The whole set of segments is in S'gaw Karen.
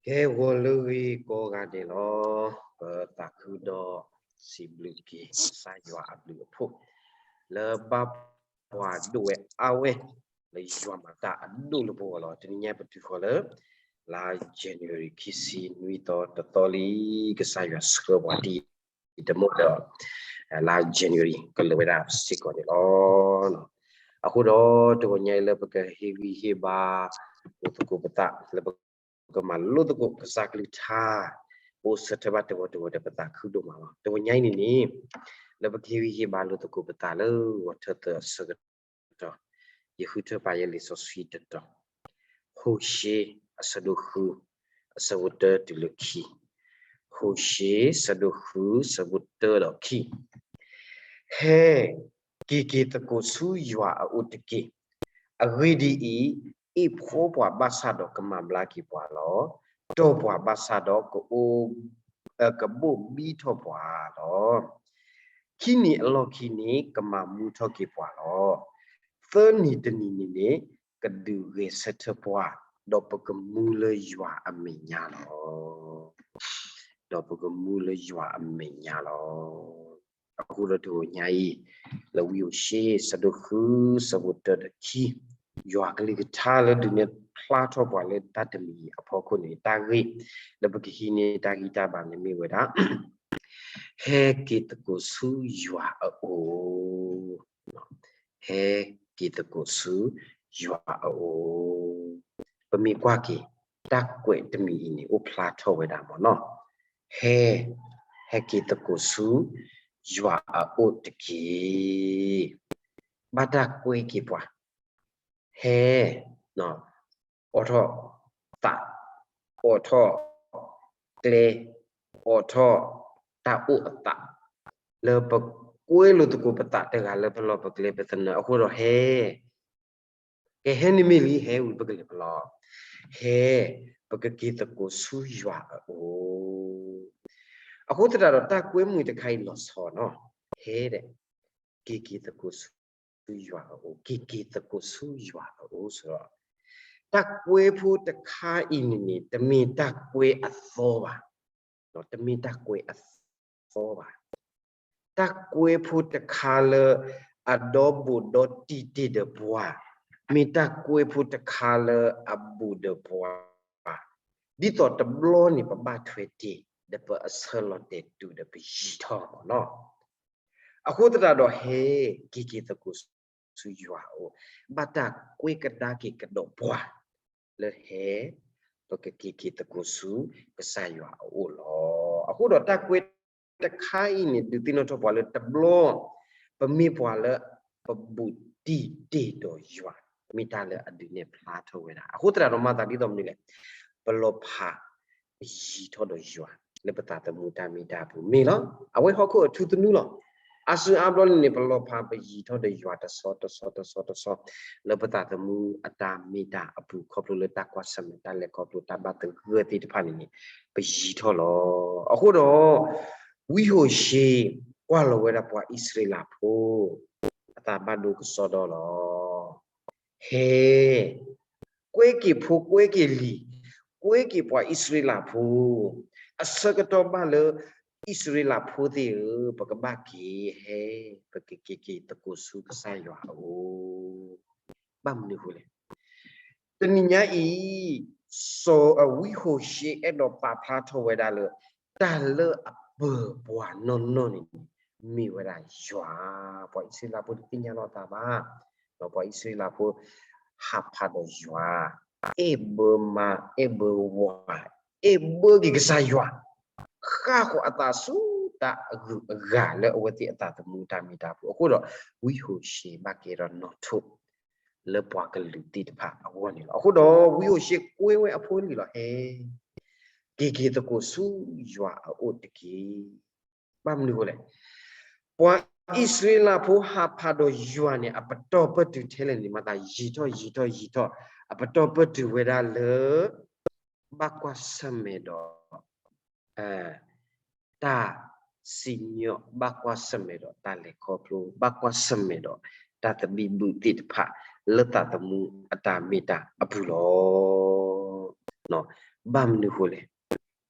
ကဲ ဂီၤလၢအဂ့ၤကိးဂၤဒဲးလီၤ. ပသးခုဒီးစံးဘျုးက့ၤကစၢ်ယွၤအဘျုးအဖှိၣ် လၢဘၣ်ပှၤဒိၣ်ဝဲအါဝဲ လၢယွၤမၤတၢ်အဒိၣ်လၢပဂီၢ်လီၤ. တနံၤညါပတုၤဃီၤလၢ လါ January ခံဆံနွံသီတသီလံ, ကစၢ်ယွၤဆှၢပှၤတံၢ် တမီၢ်ဒီး လါ January ကလၢာ်ဝဲဒၣ်စ့ၢ်ကီးန့ၣ်လီၤ. အဃိဒီးတဂီၤညါအံၤလၢပကဟ့ၣ်ဂံၢ်ဟ့ၣ်ဘါ လိာ်သကိးပသး လၢပကမၤလိသကိးကစၢ်ကလုၢ်ကထါ ပအိၣ်ဆၢထၢၣ်ဘၣ်တဂီၤတဂီၤဒီးပသးခုဒိၣ်မးလီၤ. တဂီၤညါအံၤန့ၣ်န့ၣ် လၢပကဟ့ၣ်ဂံၢ်ဟ့ၣ်ဘါလိာ်သကိးပသးလၢဂီၤထၢၣ်သၢအဆၢကတီၢ် ယဃုထၢၣ်ပာ်ယဲလံာ်စီဆှံတတီၤ, ဟိၤၡ့ အဆၢဒိၣ်ဃု အဆၢဖိတၢတုၤလၢခံ, ဟိၤၡ့ ဆၢဒိၣ်ဃု ဆၢဖိတၢဒီးခံ, ဟဲ က့ၤက့ၤသကိးဆူယွၤအအိၣ်တက့ၢ်. အဂ့ၢ်ဒ်အံၤ, အ့ၣ်ဖိပှၤဘၣ်ဆၣ်ဒီးကမၤဘျါက့ၤပှၤလီၤ. တီၢ်ပှၤဘၣ်ဆၣ်ဒီးကအိၣ် ကဘိၣ်ဘံထီၣ်ပှၤလီၤ. ခံနံၤအလီၢ်ခံန့ၣ် ကမၤမူထီၣ်က့ၤပှၤလီၤ. သၢနံၤတနံၤန့ၣ်န့ၣ် ကဒုးဂဲၤဆၢထၢၣ်ပှၤ, ဒီးပကမူလၢယွၤအမဲာ်ညါလီၤ. ဒီးပကမူလၢယွၤအမဲာ်ညါလီၤ. အဃိဒီးတဂီၤညါအံၤ လၢဝံဟိၤၡ့ ဆၢဒိၣ်ဃု ဆၢဖိတၢဒီးခံ, ယွၤကလုၢ်ကထါလၢဒုးနဲၣ်ဖျါထီၣ်ပှၤလၢတၢ်တမံၤအဖီခိၣ်န့ၣ် တၢ်ဂ့ၢ်လၢပကဟံးန့ၢ်တၢ်ဂံၢ်တၢ်ဘါန့ၣ်မ့ၢ်ဝဲဒၣ် ဟဲက့ၤသကိးဆူယွၤအအိၣ် ဟဲက့ၤသကိးဆူယွၤအအိၣ်. ပမ့ၢ်ကွၢ်က့ၤ တၢ်ကွဲးတမံၤအံၤန့ၣ် အိၣ်ဖျါထီၣ်ဝဲဒၣ်မ့ၢ်နီၤ, ဟဲ, ဟဲက့ၤသကိးဆူ ယွၤအအိၣ်တက့ၢ်. ဘၣ်တၢ်ကွဲက့ၤပှၤ, ဟဲ, အိးထီၣ်သး, အိးထီၣ်ကျဲ, အိးထီၣ်တၢ်အိၣ်အသး, လၢပကွဲလိာ်သကိးပသးတဂၤလၢပလီၢ်ပကျဲပသနၢၣ်အဃိဒီးဟဲ, ကဟဲန့ၣ်မ့ၢ်လံ ဟဲဝံၤပကလဲၤပလီၢ်, ဟဲ, ပကက့ၤသကိးဆူယွၤအအိၣ်. အဃိသတးဒီးတၢ်ကွဲမုာ်တခါအံၤလီၤဆီနီၤ, ဟဲဒီး က့ၤက့ၤသကိးဆူယွၤအအိၣ်, က့ၤက့ၤသကိးဆူယွၤအအိၣ်ဆိုတော့ တၢ်ကွဲဖိတခါအံၤန့ၣ်န့ၣ် တမ့ၢ်တၢ်ကွဲအသီဘၣ်, တမ့ၢ်တၢ်ကွဲအသီဘၣ်. တၢ်ကွဲဖိတခါလၢအဒီဘူးဒီတံၢ်တ့ၢ်ဒီးပှၤ, မ့ၢ်တၢ်ကွဲဖိတခါလၢအဘူးဒီးပှၤ, ဒ်သိးတဘျီန့ၣ် ပဘၣ်ထွဲတ့ၢ် ဒီးပအဆၢလီၤတဲာ်တုၤဒီးပယံၤထီၣ်မ့ၢ်နီၤ. အဃိသတးဒီးဟဲ, က့ၤက့ၤသကိးဆူယွၤအအိၣ်, ဘၣ်တၢ်ကွဲကဒါက့ၤကဒီးပှၤ, လၢဟဲ, ပကက့ၤက့ၤသကိးဆူကစၢ်ယွၤအအိၣ်လီၤ. အဃိဒီးတၢ်ကွဲတခါအံၤန့ၣ် ဒုးသ့ၣ်နီၣ်ထီၣ်ပှၤလၢတဘျီ, ပမ့ၢ်ပှၤလၢပဘူးတံၢ်တ့ၢ်ဒီးယွၤ, မ့ၢ်တၢ်လၢအဒုးနဲၣ်ဖျါထီၣ်ဝဲဒၣ်. အဃိသတးဒီးမၤသးဒ်သိးမနုၤလဲၣ်, ပလီၤဖး ပယံၤထီၣ်ဒီးယွၤ လၢပသးသမူတၢ်မ့ၢ်တၢ်အပူၤမ့ၢ်လီၤ. အဝဲဟီၣ်ခိၣ်အထူသနူလီၤ. အါစုအါဘျီန့ၣ်န့ၣ် ပလီၤဖးပယံၤထီၣ်ဒီးယွၤတဆီတဆီတဆီတဆီ, လၢပသးသမူအတၢ်မ့ၢ်တၢ်အပူၤ ခီဖျိလၢတၢ်ကွၢ်ဆၢၣ်မဲာ် တၢ်လဲၤခီဖျိတၢ်ဘၣ်သဂၢၢ်သ့ၣ်တဖၣ်န့ၣ်န့ၣ် ပယံၤထီၣ်လီၤ. အဃိဒီး ဝံဟိၤၡ့ ကွၢ်လီၤဝဲဒၣ်ပှၤအံၣ်စရ့လးဖိ အသးဘၣ်ဒိကစီဒီလီၤ. ဟဲ, ကွဲက့ၤဖိကွဲက့ၤလံၤ, ကွဲက့ၤပှၤအံၣ်စရ့လးဖိ, အဆၢကတီၢ်ဘၣ်လၢ အံၣ်စရ့လးဖိသ့ၣ်ဧၢ, ပကဘၣ်က့ၤဟဲ, ပကက့ၤက့ၤသကိးဆူကစၢ်ယွၤအအိၣ်. ဘၣ်မနုၤအဃိလဲၣ်. တနံၤညါအံၤ စီၤအဝံဟိၤၡ့အဲၣ်ဒိးပာ်ဖျါထီၣ်ဝဲဒၣ်လၢ တၢ်လၢအပၢၤပှၤနီၢ်နီၢ်န့ၣ် မ့ၢ်ဝဲဒၣ်ယွၤ, ပှၤအံၣ်စရ့လးဖိတသ့ၣ်ညါလီၤသးဘၣ်. ဒီးပှၤအံၣ်စရ့လးဖိ ဟးဖးဒီးယွၤ, အဲၣ်ဘၢမါ, အဲၣ်ဘၢဝၤ, အဲၣ်ဘၢက့ၤကစၢ်ယွၤ, ဃၣ်ဃီၤအသးဆူတၢ်အဂုၤအဂၤလၢအဝဲသ့ၣ်အသးသမူတၢ်မ့ၢ်တၢ်အပူၤ. အဃိဒီး ဝံဟိၤၡ့ဘၣ်ကဲထီၣ်နီၣ်ထိး လၢပှၤကလုာ်သ့ၣ်တဖၣ်အဂီၢ်န့ၣ်လီၤ. အဃိဒီး ဝံဟိၤၡ့ကွဲဝဲအဖိအလံၤလီၤ. ဟဲ, က့ၤက့ၤသကိးဆူယွၤအအိၣ်တက့ၢ်. ဘၣ်မနုၤအဃိလဲၣ်. ပှၤအံၣ်စရ့လးဖိဟးဖးဒီးယွၤန့ၣ် အပတီၢ်ပၢၢ်တုၤထဲလဲၣ်န့ၣ် မၤသးယံၤထီၣ်ယံၤထီၣ်ယံၤထီၣ် အပတီၢ်ပၢၢ်တုၤဝဲဒၣ်လၢ ဘၣ်ကွၢ်ဆၢၣ်မဲာ်ဒီး တၢ်စံၣ်ညီၣ်, ဘၣ်ကွၢ်ဆၢၣ်မဲာ်ဒီးတၢ်လဲၤခီဖျိ, ဘၣ်ကွၢ်ဆၢၣ်မဲာ်ဒီးတၢ်သဘံၣ်ဘုၣ်သ့ၣ်တဖၣ် လၢသးသမူအတၢ်မ့ၢ်တၢ်အပူၤလီၤ. ဘၣ်မနုၤအဃိလဲၣ်.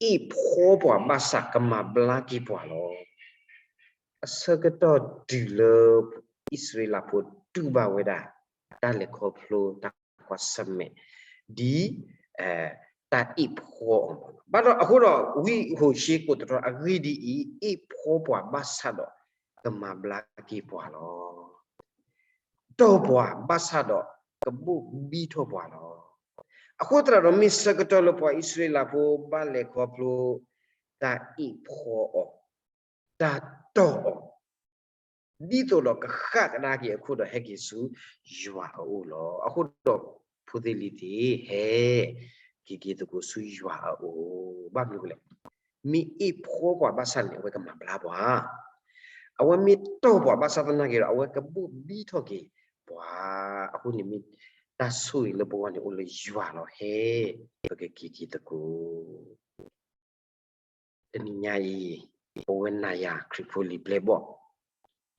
အ့ၣ်ဖှီပှၤဘၣ်ဆၣ်ကမၤဘျါက့ၤပှၤလီၤ. အဆၢကတီၢ်တုၤလၢ အံၣ်စရ့လးဖိတူၢ်ဘၣ်ဝဲဒၣ် တၢ်လဲၤခီဖျိတၢ်ကွၢ်ဆၢၣ်မဲာ် ဒ် တၢ်အ့ၣ်ဖှီအီၤမးလီၤ. ဘၣ်ဒီးအဃိဒီး ဝံဟိၤၡ့ကိးသတြီ အဂ့ၢ်ဒ်အံၤ, အ့ၣ်ဖှီပှၤဘၣ်ဆၣ်ဒီး ကမၤဘျါက့ၤပှၤလီၤ. တီၢ်ပှၤဘၣ်ဆၣ်ဒီး ကဘိၣ်ဘံထီၣ်ပှၤလီၤ. အဃိသတးဒီး မ့ၢ်ဆၢကတီၢ်လၢပှၤအံၣ်စရ့လးဖိဘၣ်လဲၤခီဖျိ တၢ်အ့ၣ်ဖှီအီၤ, တၢ်တီၢ်အီၤ, ဒ်သိးဒီးကဃၣ်ကဒါက့ၤအခိၣ်ဒီး ဟဲက့ၤဆူယွၤအအိၣ်လီၤ. အဃိဒီး ဖိသ့ၣ်လံၤသ့ၣ်, ဟဲက့ၤက့ၤသကိးဆူယွၤအအိၣ်. ဘၣ်မနုၤအဃိလဲၣ်. မ့ၢ်အ့ၣ်ဖှီပှၤဘၣ်ဆၣ်န့ၣ် အဝဲကမၤဘျါပှၤ, အဝဲမ့ၢ်တီၢ်ပှၤဘၣ်ဆၣ်သနာ်က့ဒီး အဝဲကဘိၣ်ဘံထီၣ်က့ၤပှၤ. အဃိန့ၣ်မ့ၢ် တၢ်ဆိၣ်ဂ့ၤလၢပဂီၢ်န့ၣ် အိၣ်လၢယွၤလီၤ. ဟဲ ပကက့ၤက့ၤသကိး. တနံၤညါအံၤ ပဝဲနၤယၤခရံာ်ဖိလံၤပျဲၢ်ဘီၣ်,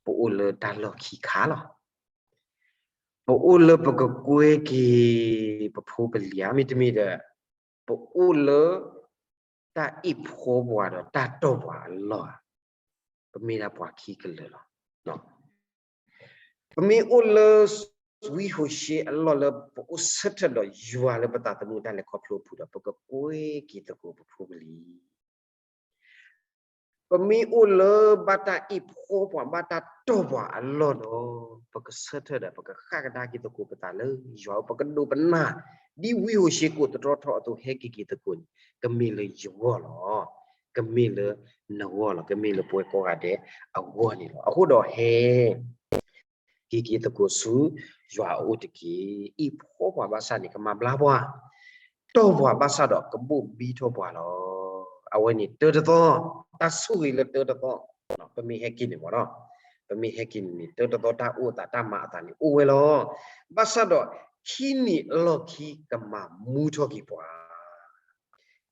ပအိၣ်လၢတၢ်လီၢ်ခံခါလီၤ. ပအိၣ်လၢပကကွဲက့ၤ ပဖိပလံၤဧါ, မ့တမ့ၢ်ဒီး ပအိၣ်လၢ တၢ်အ့ၣ်ဖှီပှၤဒီးတၢ်တီၢ်ပှၤအလီၢ်ဧါ. ပမ့ၢ်ဒၣ်ပှၤခံကလၢာ်လီၤ. ပမ့ၢ်အိၣ်လၢ ဝံဟိၤၡ့အလီၢ်လၢ ပအိၣ်ဆၢထၢၣ်ဒီးယွၤလၢပသးသမူတၢ်လဲၤခီဖျိအပူၤဒီး ပကကွဲက့ၤသကိးပဖိပလံၤ. ပမ့ၢ်အိၣ်လၢဘၣ်တၢ်အ့ၣ်ဖှီပှၤ ဘၣ်တၢ်တီၢ်ပှၤအလီၢ်ဒီး ပကဆၢထၢၣ်ဒီး ပကဃၣ်ကဒါက့ၤသကိးပသးလၢယွၤအအိၣ်, ပကဒိးပနၢ် ဒ်ဝံဟိၤၡ့ကိးသတြီထီၣ်အသိး ဟဲက့ၤက့ၤသကိးန့ၣ် ကမ့ၢ်လၢယဂီၢ်လီၤ. ကမ့ၢ်လၢနဂီၢ်လီၤ. ကမ့ၢ်လၢပဝဲကိးဂၤဒဲးအဂီၢ်န့ၣ်လီၤ. အဃိဒီးဟဲ က့ၤက့ၤသကိးဆူယွၤအအိၣ်တက့ၢ်. အ့ၣ်ဖှီပှၤဘၣ်ဆၣ်န့ၣ် ကမၤဘျါပှၤ, တီၢ်ပှၤဘၣ်ဆၣ်ဒီးကဘိၣ်ဘံထီၣ်ပှၤလီၤ. အဝဲန့ၣ်တၢတသီ, တၢ်ဆိၣ်ဂ့ၤလၢတၢတသီ, ပမ့ၢ်ဟဲက့ၤန့ၣ်မ့ၢ်နီၤ, ပမ့ၢ်ဟဲက့ၤန့ၣ်န့ၣ် တၢတသီတၢ်အိၣ်သးတၢ်မၤအသးန့ၣ် အိၣ်ဝဲလီၤ. ဘၣ်ဆၣ်ဒီး ခံနံၤအလီၢ်ခံကမၤမူထီၣ်က့ၤပှၤ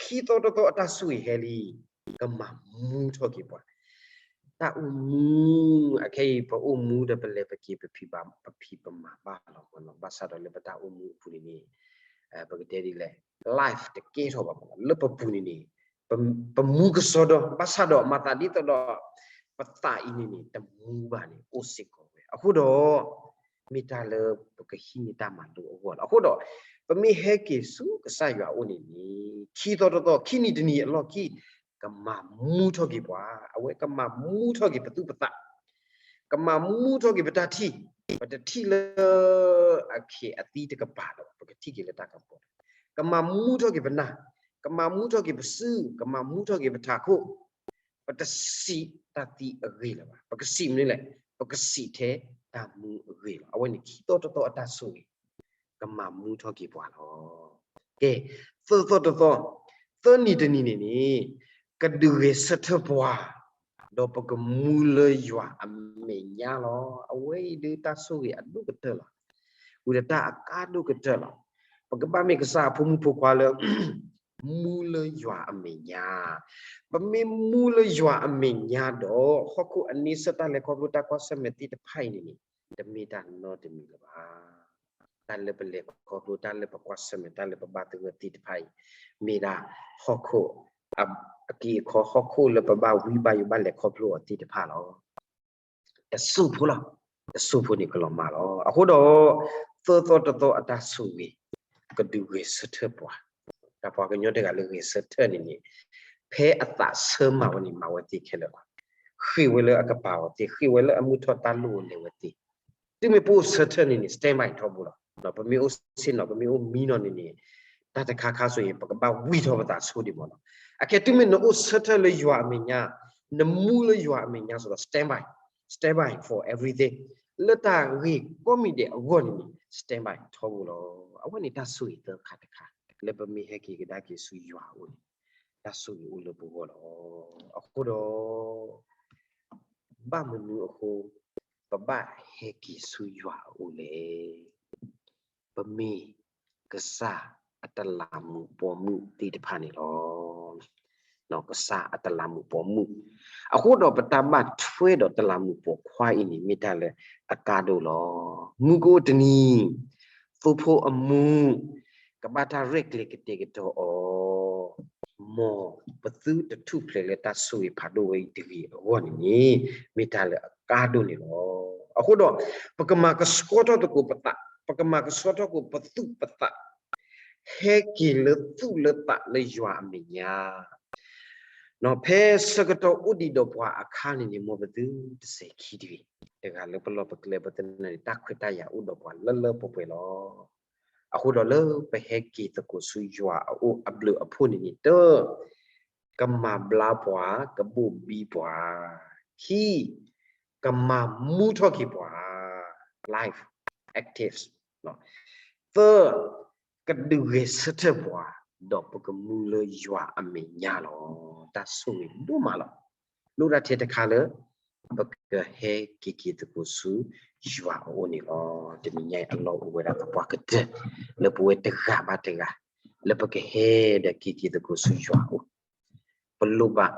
ခံသီတသီအတၢ်ဆိၣ်ဂ့ၤဟဲလံ, ကမၤမူထီၣ်က့ၤပှၤ. တၢ်အိၣ်မူ, အခဲအံၤ ပအိၣ်မူဒီးပလဲၤပက့ၤ ပဖံးပမၤဘၣ်လီၤ. ဘၣ်ဆၣ်ဒီးလၢပတၢ်အိၣ်မူအပူၤန့ၣ်န့ၣ် ပကတဲဒ်လဲၣ်, life တကဲထီၣ်ဘၣ်မးလီၤ. လၢပပူၤန့ၣ်န့ၣ် ပမူကစီဒီ, ဘၣ်ဆၣ်ဒီးမၤသးဒ်သိးဒီး ပသးအံၤန့ၣ်န့ၣ် တမူဘၣ်န့ၣ် အိၣ်စ့ၢ်ကီးဝဲ. အဃိဒီး မ့ၢ်တၢ်လၢပကဟံးန့ၢ်တၢ်မၤလိအဂီၢ်လီၤ. အဃိဒီး ပမ့ၢ်ဟဲက့ၤဆူကစၢ်ယွၤအအိၣ်န့ၣ်န့ၣ် ခံသီတသီ ခံနံၤတနံၤအလီၢ်ခံ ကမၤမူထီၣ်က့ၤပှၤ, အဝဲကမၤမူထီၣ်က့ၤပသူၣ်ပသး, ကမၤမူထီၣ်က့ၤပတၢ်ထံၣ်, ပတထံၣ်လၢ အခ့အသံတကပၤဒီး ပကထံၣ်က့ၤလၢတၢ်ကပီၤ, ကမၤမူထီၣ်က့ၤပနၢ်, ကမၤမူထီၣ်က့ၤပစု, ကမၤမူထီၣ်က့ၤပထးခိၣ်, ပတစံးတၢ်သံအဂ့ၢ်လၢၤဘၣ်. ပကစံးမနုၤလဲၣ်, ပကစံးထဲတၢ်မူအဂ့ၢ်လီၤ. အဝဲန့ၣ် ခံသီတသီအတၢ်ဆိၣ်ဂ့ၤ ကမၤမူထီၣ်က့ၤပှၤလီၤ. ကဲ, သၢသီတသီ, သၢနံၤတနံၤန့ၣ်န့ၣ် ကဒုးဂဲၤဆၢထၢၣ်ပှၤ, ဒီးပကမူလၢယွၤအမဲာ်ညါလီၤ. အဝဲအံၤဒုးတၢ်ဆိၣ်ဂ့ၤအဒိၣ်ကတၢၢ်လီၤ. ဝံၤဒီးတၢ်အကါဒိၣ်ကတၢၢ်လီၤ. ပကဘၣ်မ့ၢ်ကစၢ်အဖိမုၣ်ဖိခွါလၢ မူလၢယွၤအမဲာ်ညါ. ပမ့ၢ်မူလၢယွၤအမဲာ်ညါဒီး ဟီၣ်ခိၣ်အန့ဆၢၣ် တၢ်လဲၤခီဖျိတၢ်ကွၢ်ဆၢၣ်မဲာ်သ့ၣ်တဖၣ်အံၤန့ၣ်န့ၣ် တမ့ၢ်တၢ်နီတမံၤလၢၤဘၣ်. တၢ်လၢပလဲၤခီဖျိ တၢ်လၢပကွၢ်ဆၢၣ်မဲာ် တၢ်လၢပဘၣ်သဂၢၢ်သ့ၣ်တဖၣ်အံၤ မ့ၢ်ဒၣ်ဟီၣ်ခိၣ် အက့အခီ ဟီၣ်ခိၣ်လၢပဘၣ်ဝံဘၣ်ယိၣ်ဘၣ်လဲၤခီဖျိအီၤသ့ၣ်တဖၣ်လီၤ. တစိၢ်ဖိလီၤ. တစိၢ်ဖိန့ၣ်ကလီၤမၢ်လီၤ. အဃိဒီး သၢသီတသီအတၢ်ဆိၣ်ဂ့ၤ ကဒုးဂဲၤဆၢထၢၣ်ပှၤ, တၢ်ပှၤကညီတဂၤလၢဂဲၤဆၢထၢၣ်န့ၣ်န့ၣ် ဖဲအသးဆၢမၤဝဲန့ၣ် မၤဝဲသ့ခဲလၢာ်လီၤ. ဃ့ၢ်ဝဲလၢအကပၤအီၤသ့, ဃ့ၢ်ဝဲလၢအမုၢ်ထီၣ်တၢ်လိၣ်အိၣ်လဲၤဝဲသ့. တုၤမ့ၢ်ပအိၣ်ဆၢထၢၣ်န့ၣ်န့ၣ် stand by ထီဘိလီၤ. ပမ့ၢ်အိၣ်ဆ့ၣ်နီၤ ပမ့ၢ်အိၣ်မံနီၤန့ၣ်န့ၣ် တၢ်တခါခါဆိၣ်ဂ့ၤ ပကဘၣ်ဝံထီၣ်ပသးဆိဒံးမ့ၢ်နီၤ. အခဲတုၤမ့ၢ်နအိၣ်ဆၢထၢၣ်လၢယွၤအမဲာ်ညါ, နမူလၢယွၤအမဲာ်ညါစ့ၢ်ကီး stand by, stand by for everything. လၢတၢ်ဂ့ၢ်ကိးမံၤဒဲးအဂီၢ်န့ၣ်န့ၣ် stand by ထီဘိလီၤ. အဝဲန့ၣ်တၢ်ဆိၣ်ဂ့ၤသၢခါတခါ လၢပမ့ၢ်ဟဲက့ၤကဒါက့ၤဆူယွၤအအိၣ်န့ၣ် တၢ်ဆိၣ်ဂ့ၤအိၣ်လၢပဂီၢ်လီၤ. အဃိဒီး ဘၣ်မနုၤအဃိ ပဘၣ်ဟဲက့ၤဆူယွၤအအိၣ်လဲၣ်. ပမ့ၢ်ကစၢ်အတလးမူးပိာ်မုၣ်သ့ၣ်တဖၣ်န့ၣ်လီၤ. ကစၢ်အတလးမူးပိာ်မုၣ်. အဃိဒီးပတၢ်ဘၣ်ထွဲဒီးတလးမူးပိာ်ခွါအံၤန့ၣ် မ့ၢ်တၢ်လၢအကါဒိၣ်လီၤ. မူကအိၣ်တနံၤ သိဖိအမူ ကဘၣ်တၢ်ရဲၣ်ကျဲၤကတဲာ်ကတီၤအီၤ မ်ပသုတထူၣ်ဖျဲးလၢတၢ်ဆိၣ်ဂ့ၤဖးဒိၣ်ဝဲအံၤတဂ့ၤအဂီၢ်န့ၣ်န့ၣ် မ့ၢ်တၢ်လၢအကါဒိၣ်န့ၣ်လီၤ. အဃိဒီး ပကမၤကဆှီထီၣ်သကိးပသး, ပကမၤကဆှီထီၣ်သကိးပသူၣ်ပသး, ဟဲက့ၤလၢသူၣ်လၢသးလၢယွၤအမဲာ်ညါ ဖဲဆၢကတီၢ်အိၣ်ဒံးဒီးပှၤအခါန့ၣ်န့ၣ် မ်ပသုတစဲးခံတဂ့ၤ. တဂၤလၢပလီၢ်ပကျဲပသနၢၣ်န့ၣ် တၢ်ခွဲးတၢ်ယာ်အိၣ်ဒီးပှၤလၢလၢပှဲၤပှဲၤလီၤ. အဃိဒီးလၢပဟဲက့ၤသကိးဆူယွၤအအိၣ်အဘျုးအဖှိၣ်န့ၣ်န့ၣ် တၢ, ကမၤဘျါပှၤ, ကဘိၣ်ဘံပှၤ, ခံ, ကမၤမူထီၣ်က့ၤပှၤ, life actives, သၢ, ကဒုးဂဲၤဆၢထၢၣ်ပှၤ, ဒီးပကမူလၢယွၤအမဲာ်ညါလီၤ. တၢ်ဆိၣ်ဂ့ၤဒိၣ်မးလီၤ. လိၣ်တၢ်ထဲတခါလၢ ပကဟဲက့ၤက့ၤသကိးဆူယွၤအအိၣ်န့ၣ်လီၤ. တနံၤညါအံၤအလီၢ်အိၣ်ဝဲဒၣ်သပှၢ်ကတၢၢ် လၢပဝဲတဂၤဘၣ်တဂၤ လၢပကဟဲဒီးက့ၤက့ၤသကိးဆူယွၤအအိၣ်, ပလိၣ်ဘၣ်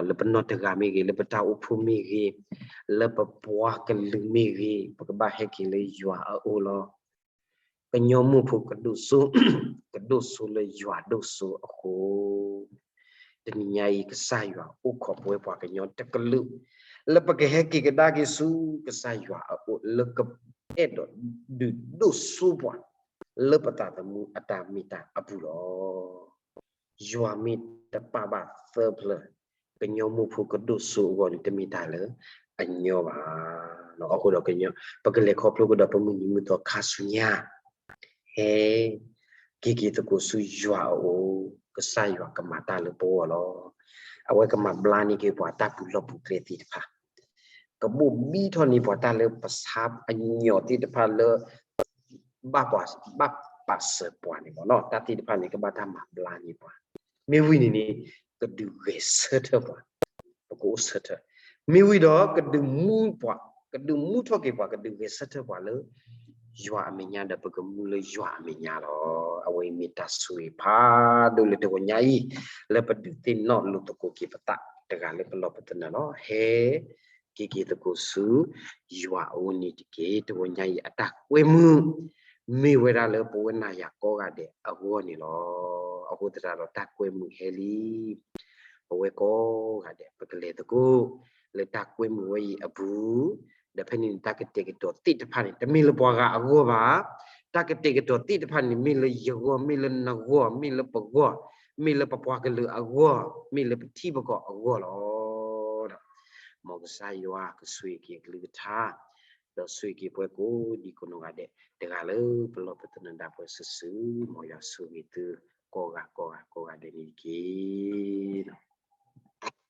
လၢပနီၢ်တဂၤမ့ၢ်ဂ့ၤ, လၢပတၢ်အိၣ်ဖှိၣ်မ့ၢ်ဂ့ၤ, လၢပပှၤကလုာ်မ့ၢ်ဂ့ၤ, ပကဘၣ်ဟဲက့ၤလၢယွၤအအိၣ်လီၤ. ကညီမိၢ်ဖိကဒိၣ်စိ, ကဒိၣ်စိလၢယွၤဒိၣ်စိအဃိ, တနံၤညါအံၤ ကစၢ်ယွၤအိၣ်ခိးပဝဲပှၤကညီတကလုာ် လၢပကဟဲက့ၤကဒါက့ၤဆူကစၢ်ယွၤအအိၣ် လၢကအဲၣ်ဒိးဒုးဒိၣ်စိပှၤ လၢပသးသမူအတၢ်မ့ၢ်တၢ်အပူၤလီၤ. ယွၤမ့ၢ်တပာ်ဘၣ်သၢဖျၢၣ် ကညီမိၢ်ဖိကဒိၣ်စိအဂီၢ်န့ၣ် တမ့ၢ်တၢ်လၢအညီဘၣ်. အဃိဒီး ပကလဲၤခီဖျိကဒီး ပမုၢ်နံၤမုၢ်သီခါဆူညါ ဟဲက့ၤက့ၤသကိးဆူယွၤအအိၣ်, ကစၢ်ယွၤကမၤတၢ်လၢပဂီၢ်လီၤ. အဝဲကမၤဘျါန့ၢ်က့ၤပှၤတၢ်ပူၤလီၢ်ပူၤကျဲသ့ၣ်တဖၣ်, ကဘိၣ်ဘံထီၣ်န့ၢ်ပှၤတၢ်လၢပဆါအညီၣ်သ့ၣ်တဖၣ်လၢ ဘၣ်ပာ်စၢၤပှၤန့ၣ်လီၤ. တၢ်သ့ၣ်တဖၣ်န့ၣ် ကဘၣ်တၢ်မၤဘျါန့ၢ်ပှၤ, မ့ၢ်ဝံၤန့ၣ်န့ၣ် ကဒုးဂဲၤဆၢထၢၣ်ပှၤ, ပကအိၣ်ဆၢထၢၣ်, မ့ၢ်ဝံၤဒီး ကဒုးမူပှၤ, ကဒုးမူထီၣ်က့ၤပှၤ, ကဒုးဂဲၤဆၢထၢၣ်ပှၤလၢ ယွၤအမဲာ်ညါဒီး ပကမူလၢယွၤအမဲာ်ညါလီၤ. အဝဲအံၤမ့ၢ်တၢ်ဆိၣ်ဂ့ၤဖးဒိၣ်လၢတဂီၤညါအံၤ လၢပဒုးသ့ၣ်နီၣ်လိာ်သကိးက့ၤပသး တဂၤလၢပလီၢ်ပသနၢၣ်လီၤ. ဟဲက့ၤက့ၤသကိးဆူယွၤအအိၣ်န့ၣ်တက့ၢ်. တဂီၤညါအံၤအတၢ်ကွဲမုာ် မ့ၢ်ဝဲဒၣ်လၢပဝဲနၤယၤကိးဂၤဒဲးအဂီၢ်န့ၣ်လီၤ. အဃိသတးဒီးတၢ်ကွဲမုာ်ဟဲလံ ပဝဲကိးဂၤဒဲး ပကလဲၤသကိး လၢတၢ်ကွဲမုာ်ဝဲအံၤအပူၤ, ဒီးဖဲန့ၣ်န့ၣ် တၢ်ကတဲာ်ကတီၤသ့ၣ်တဖၣ်န့ၣ် တမ့ၢ်လၢပှၤဂၤအဂီၢ်ဘၣ်. တၢ်ကတဲာ်ကတီၤသ့ၣ်တဖၣ်န့ၣ် မ့ၢ်လၢယဂီၢ်, မ့ၢ်လၢနဂီၢ်, မ့ၢ်လၢပဂီၢ်, မ့ၢ်လၢပပှၤကလုာ်အဂီၢ်, မ့ၢ်လၢပထံပကီၢ်အဂီၢ်လီၤ. မ်ကစၢ်ယွၤကဆိၣ်ဂ့ၤက့ၤအကလုၢ်ကထါ, ဒီးဆိၣ်ဂ့ၤက့ၤပှၤကိးဒံကိးနီၢ်ဂၤဒဲး, တဂၤလၢပလီၢ်ပသနၢၣ်ဒၣ်ပှၤစုာ်စုာ်, မ်ယွၤဆိၣ်ဂ့ၤသုကိးဂၤကိးဂၤကိးဂၤဒဲးန့ၣ်တက့ၢ်.